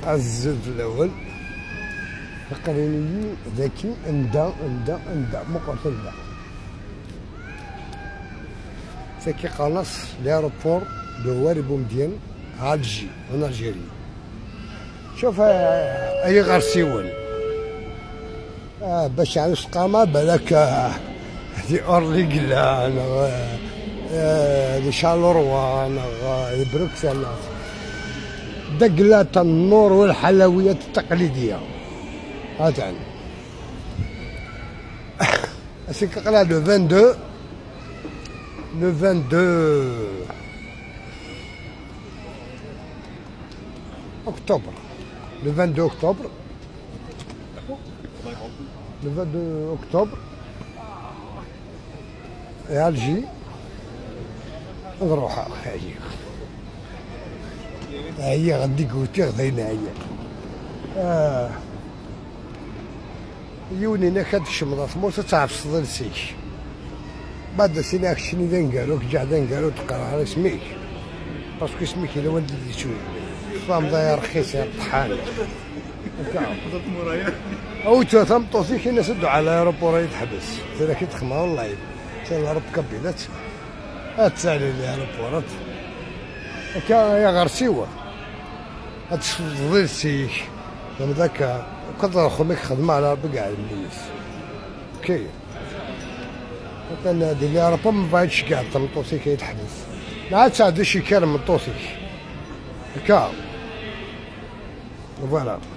الزل في الاول قريني ذكي اندا اندا اندا مقرت اندا سكي قنص l'aéroport de هواري بومدين Alger en Algérie. شوف اي غرسيون باش يعني قامة بالك دي اورلي دي Charleroi بروكسل دقلة النور والحلويات التقليدية. هذا c'est قرا le 22, le 22 octobre, le 22 octobre, le 22 octobre Alger. نروح هي هي غادي قوتي غدينا هي يوني انا كتشمض ثموت تعرف صدر سيك بعد سينا كشني ذا نقالو كجا ذا نقالو تقرا على اسميك parce que اسمك الا ولد شوي فهم ضايع رخيص يا طحان. او تم طوسي كي نسدو على l'aéroport يتحبس ترى كي تخمر والله تلا رب كبيلات اتسالي l'aéroport ات كا يا غرسيوه اتفضل سيك لما ذاك قدر خمك خدمة على ربي كاع الناس. OK مثلا دي l'aéroport ما فايتش كاع تمطوسي كيتحبس ما عادش عندو شي كلام من طوسي هكا voilà.